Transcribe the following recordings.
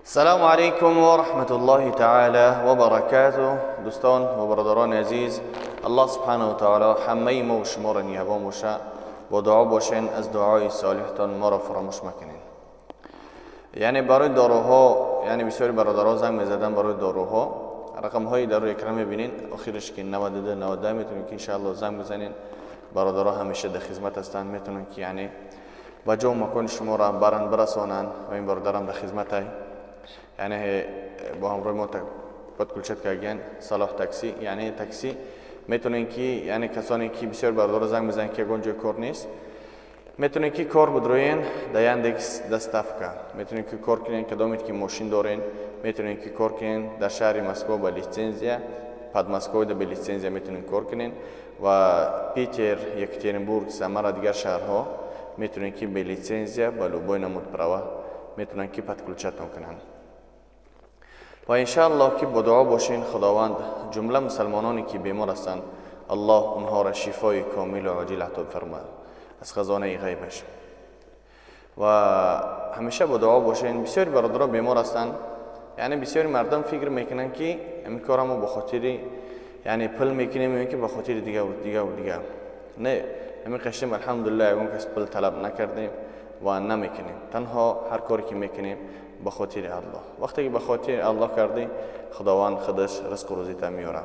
سلام علیکم و رحمت الله تعالی و برکاته. دوستان و برادران عزیز، الله سبحانه و تعالی همه ما و شما را نگهبان باشه. با دعا باشین، از دعای صالحتان ما را فراموش مکنین. یعنی برای داروها، یعنی بسیاری برادرها زنگ می‌زدن برای داروها. رقم های در روی اکران می‌بینین، آخرش که 92 92 میتونین که انشاءالله زنگ بزنین. برادرها همیشه در خدمت هستن، میتونن که یعنی با جا و مکان شما را برن برسانن و این برادرم در خدمت های. یعنی با همراه ما подключать کردن صلاح تاکسی، یعنی تاکسی میتونین که یعنی کسانی که بسیار برادر زنگ میزنن که یگان جای کار نیست، میتونین که کار بدروین در Яндекс Доставка، میتونین که کار کنین. کدامید که ماشین دارین میتونین که کار کنین در شهر مسکو با лицензия، Подмосковье با лицензия میتونین کار کنین و پیتر، یکاترینبورگ، سامارا، دیگر شهرها میتونین که به лицензия با любой намуд права میتونن که подключать تون کنن. و انشاءالله که با دعا باشین، خداوند جمله مسلمانانی که بیمار هستند الله اونها را شفای کامل و عاجل عطا فرماید از خزانه غیبش. و همیشه با دعا باشین. بسیاری برادرها بیمار هستند، یعنی بسیاری مردم فکر میکنن که این کار ما به خاطر یعنی پول میکنیم یا که به خاطر دیگه و دیگه و دیگه. نه، همین قشیم الحمدلله یگان کس پول طلب نکردیم و نمیکنیم. تنها هر کاری که میکنیم به خاطر الله. وقتی که به خاطر الله کردی، خداوند خودش رزق و روزی تا میاره.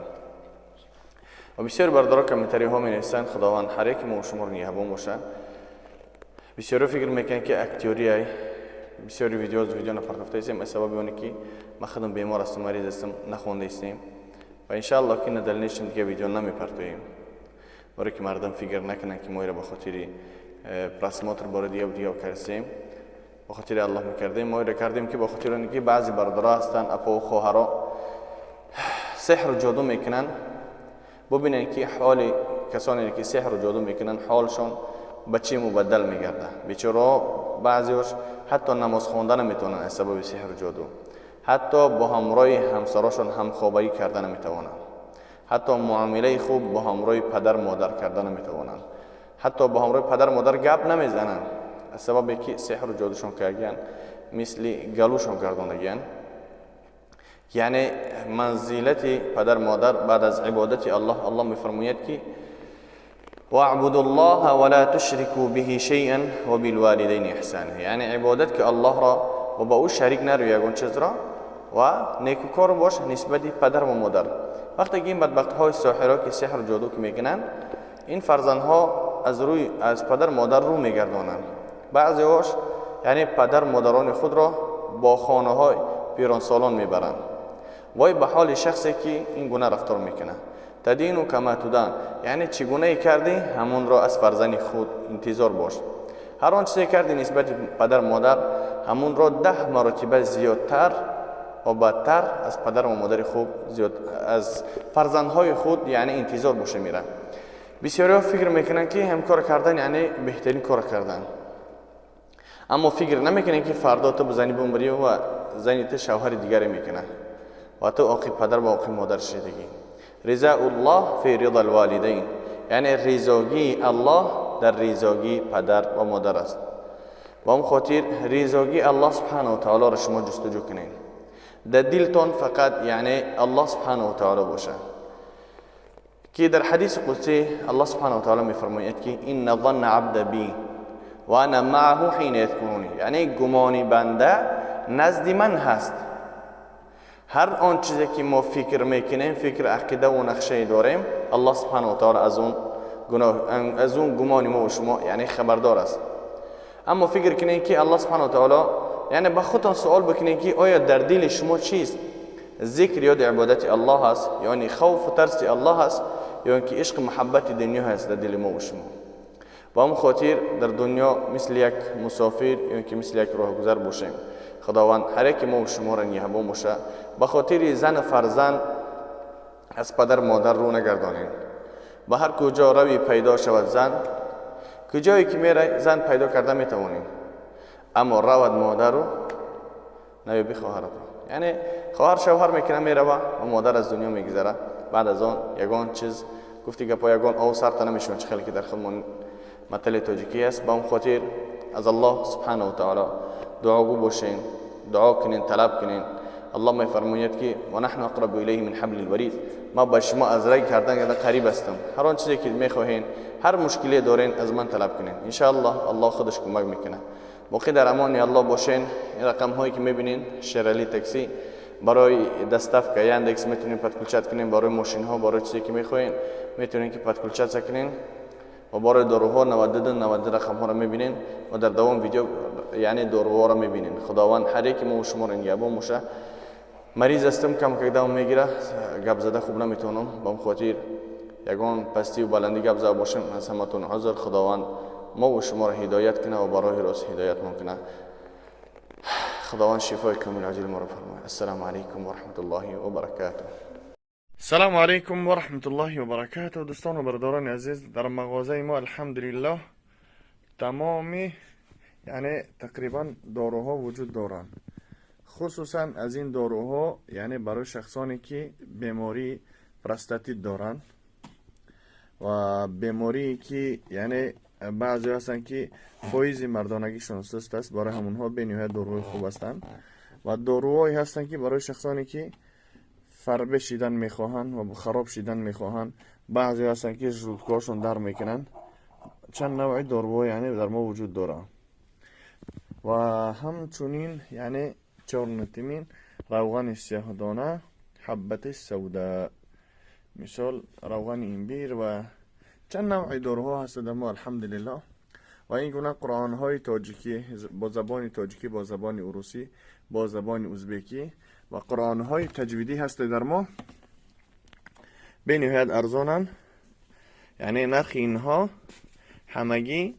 و بسیار برادرها کامنتاری ها می نویسند، خداوند هر یک ما و شما رو نگهبان باشه. بسیار فکر میکنن که اکتیوری ای بسیار ویدیو نپرداخته استیم، از سبب اونه که من خودم بیمار هستم، مریض هستم، نخونده استیم و انشاءالله که ندلنیشم دیگه ویدیو نمیپرتویم، برای که مردم فکر نکنن که ما را به خاطر просмотр برای دیگه و دیگه کردیم. به خاطر الله میکردیم، ما را کردیم که به خاطر اینکه بعضی برادرها هستن، اپا و خواهرا سحر و جادو میکنن. ببینن که حال کسانی که سحر و جادو میکنن حالشون به چی مبدل میگرده. بیچاره بعضیش حتی نماز خواندن نمیتونن از سبب سحر و جادو، حتی با همراه همسراشون همخوابگی کردن نمیتوانن، حتی معامله خوب با همراه پدر مادر کردن نمیتوانن، حتی با همراه پدر مادر گپ نمیزنن از سبب که سحر و جادوشون کردن، مثل گلوشون گردوندگن. یعنی منزلت پدر مادر بعد از عبادت الله، الله میفرماید که واعبدوا الله ولا تشركوا به شيئا وبالوالدين احسانا. یعنی عبادت که الله را و با او شریک نروی یگان چیز را و نیکوکار باش نسبت پدر و مادر. وقتی که این بدبخت های ساحرا که سحر و جادو که میکنن، این فرزندها از روی از پدر مادر رو میگردانند. بعضی هاش یعنی پدر مادران خود را با خانه های پیران سالان میبرند. وای به حال شخصی که این گونه رفتار میکنه. تدین و کما تدان، یعنی چگونه کردی همون را از فرزند خود انتظار باش. هر آن چیزی کردی نسبت پدر مادر همون را 10 مرتبه زیادتر و بدتر از پدر و مادر خوب زیاد از فرزندهای خود یعنی انتظار باشه میره. بسیاری ها فکر میکنن که همکار کردن یعنی بهترین کار کردن، اما فکر نمیکنن که فردا تو بزنی بمبری و زنی تو شوهر دیگری میکنه و تو عاقب پدر و عاقب مادر شدگی. رضا الله فی رضا الوالدین، یعنی رضاگی الله در رضاگی پدر و مادر است. و اون خاطر رضاگی الله سبحانه و تعالی را شما جستجو کنین. در دلتون فقط یعنی الله سبحانه و تعالی باشه. که در حدیث قدسی الله سبحانه و تعالی میفرماید که ان ظن عبد بی و انا معه حین یذکرونی، یعنی گمانی بنده نزد من هست. هر آن چیزی که ما فکر میکنیم، فکر عقیده و نقشه داریم، الله سبحانه و تعالی از اون گناه، از اون گمان ما و شما یعنی خبردار است. اما فکر کنین که الله سبحانه و تعالی یعنی با خودتان سوال بکنین که آیا در دل شما چیست؟ ذکر یاد عبادت الله است، یعنی خوف و ترس الله است، یا اینکه عشق محبت دنیا هست در دل ما و شما. با هم خاطر در دنیا مثل یک مسافر یا اینکه مثل یک راهگذر باشیم. خداوند هر یک ما و شما را نگهبان باشه. به خاطر زن فرزند از پدر مادر رو نگردانیم. به هر کجا روی پیدا شود زن، کجایی که میره زن پیدا کرده میتوانیم، اما رود مادر رو نیابی خواهرت رو. یعنی خواهر شوهر میکنه میره و مادر از دنیا میگذره. بعد از آن یگان چیز گفتی گپا یگان او سر تا نمیشون، چه خیلی که در خودمون متل تاجیکی است. به اون خاطر از الله سبحانه و تعالی دعاگو باشین. دعا کنین، طلب کنین. الله میفرماید که و نحن اقرب الیه من حبل الورید، ما با شما از رگ کردن قریب هستم. هر آن چیزی که میخواهین، هر مشکلی دارین از من طلب کنین، ان شاء الله الله خودش کمک میکنه. باقی در امان الله باشین. این رقم هایی که میبینین شیرالی تاکسی برای доставка Яндекс میتونین подключать کنین، برای ماشین ها، برای چیزی که میخواین میتونین که подключать کنین. و برای داروها 92 92 رقم ها رو میبینین و در دوام ویدیو یعنی داروها رو میبینین. خداوند هر یکی ما و شما رو نگهبان باشه. مریض هستم، کم که میگیره، گپ زده خوب نمیتونم، به خاطر یگان پستی و بلندی گپ زده باشم از همتون عذر. خداوند ما و شما رو هدایت کنه و برای راست هدایت کنه. خداوند شفای کامل عاجل ما رو فرمایه. السلام علیکم و رحمت الله و برکاته. السلام علیکم و رحمت الله و برکاته. دوستان و برادران عزیز، در مغازه ما الحمدلله تمامی یعنی تقریبا داروها وجود دارند. خصوصا از این داروها یعنی برای شخصانی که بیماری پروستاتیت دارند و بیماری که یعنی بعضی هستن که فایز مردانگیشون سست است، برای همونها به نهایت داروهای خوب هستند. و داروهایی هستند که برای شخصانی که فربه شیدن میخواهند و خراب شیدن میخواهند، بعضی هستن که желудка شون در میکنن. چند نوع داروها یعنی در ما وجود داره. و همچنین یعنی چهارنتیمین روغن سیاهدانه، حبت سودا، مثال روغن имбирь و چند نوع داروها هست در ما الحمدلله. و این گونه قرآن های تاجیکی با زبان تاجیکی، با زبان روسی، با زبان ازبکی و قرآن های تجویدی هست در ما، به نهایت ارزانن. یعنی نرخ اینها همگی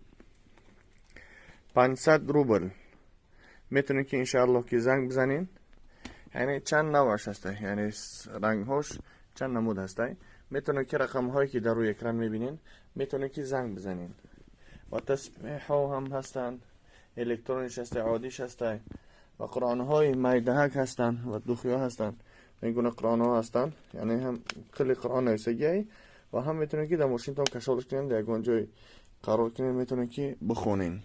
500 روبل. میتونید که انشاءالله که زنگ بزنین. یعنی چند نوعش هسته، یعنی رنگ هاش چند نمود هسته. میتونید که رقم هایی که در روی اکران میبینین میتونید که زنگ بزنین. و تسبیح ها هم هستند، الکترونیش هسته، عادیش هسته و قرآن های میدهک هستند و духи ها هستند. این گونه قرآن ها هستند، یعنی هم کلی قرآن نویسگی و هم میتونید که در ماشینتون کشالش کنین، در یگان جای قرار کنین، میتونید که بخونین.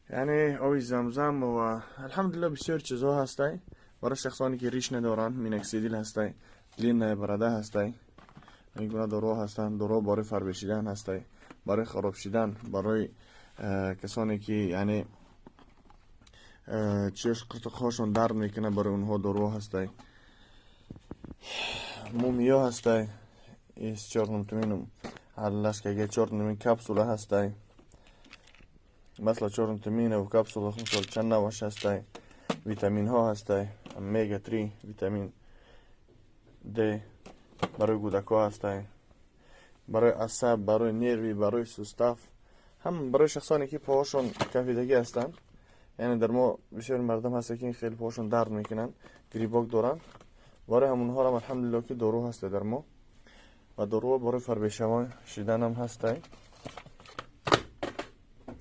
یعنی آب زمزم و الحمدلله بسیار چیزها هسته. برای شخصانی که ریش ندارن مینوکسیدیل هسته، длинная борода هسته. این گونه دارو هستند. دارو برای فربه شدن هسته، برای خراب شدن، برای کسانی که یعنی چش قرتقهاشون درد میکنه، برای اونها دارو هسته. مومیا هسته، с чёрным тмином، аллашкага чёрными капсула هسته، مثل чёрный тмин و капсула مثل چند نوعش هسته. ویتامین ها هسته، омега 3، ویتامین د برای کودک ها هسته، برای عصب، برای нервы، برای сустав، هم برای شخصانی که پاهاشون کفیدگی هستند. یعنی در ما بسیار مردم هست که خیلی پاهاشون درد میکنن، грибок دارن، برای همونها هم الحمدلله که دارو هسته در ما. و دارو برای فربه شدن هم هسته.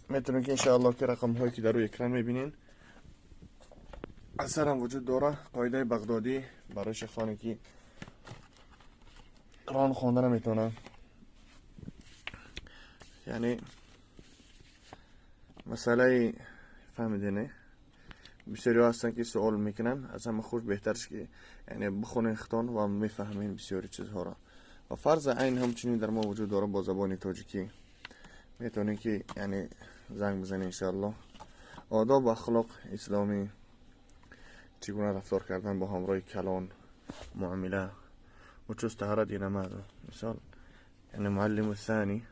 میتونید که انشاءالله که رقم هایی که در روی اکران میبینین. اثر هم وجود داره. قاعده بغدادی برای شخصانی که قرآن خوانده نمیتونن، یعنی مسئله فهمیدینه. بسیاری هستن که سوال میکنن، از همه خوش بهترش که یعنی بخونین ختان و میفهمین بسیاری چیزها را. و فرض عین همچنین در ما وجود داره با زبان تاجیکی، میتونین که یعنی زنگ بزنین انشاءالله. آداب و اخلاق اسلامی، چگونه رفتار کردن با همراه کلان، معامله و چوز طهارت نماز، مثال یعنی معلم الثانی،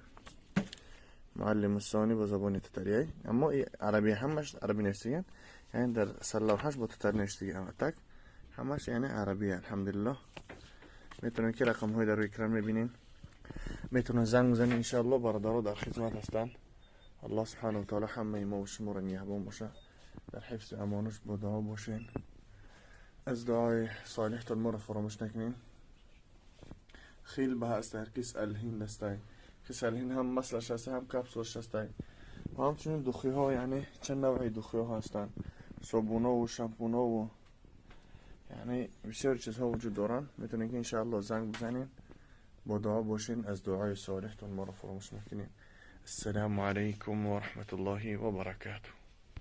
معلم الثانی با زبان تتریایی، اما عربی همش عربی نوشتگن، یعنی در سرلوحش با تتر نوشتگن، تک همش یعنی عربیه الحمدلله. میتونن که رقم های در روی اکران میبینین، میتونن زنگ بزنین انشاءالله. برادرها در خدمت هستن. الله سبحانه و تعالی همه ما و شما را نگهبان باشه، در حفظ امانش با دعا باشین. از دعای صالح ما را فراموش نکنین. خیلی به هست هر کس الهین دسته، کس الهین هم مثلش هسته، هم کپسولش هسته. و همچنین духи ها، یعنی چند نوعی духи ها هستن، صابونا و شامپونا و یعنی بسیار چیزها وجود دارن. میتونین که انشاءالله زنگ بزنین، با دعا باشین. از دعای صالحتون ما را فراموش نکنین. السلام علیکم و رحمت الله و برکاته.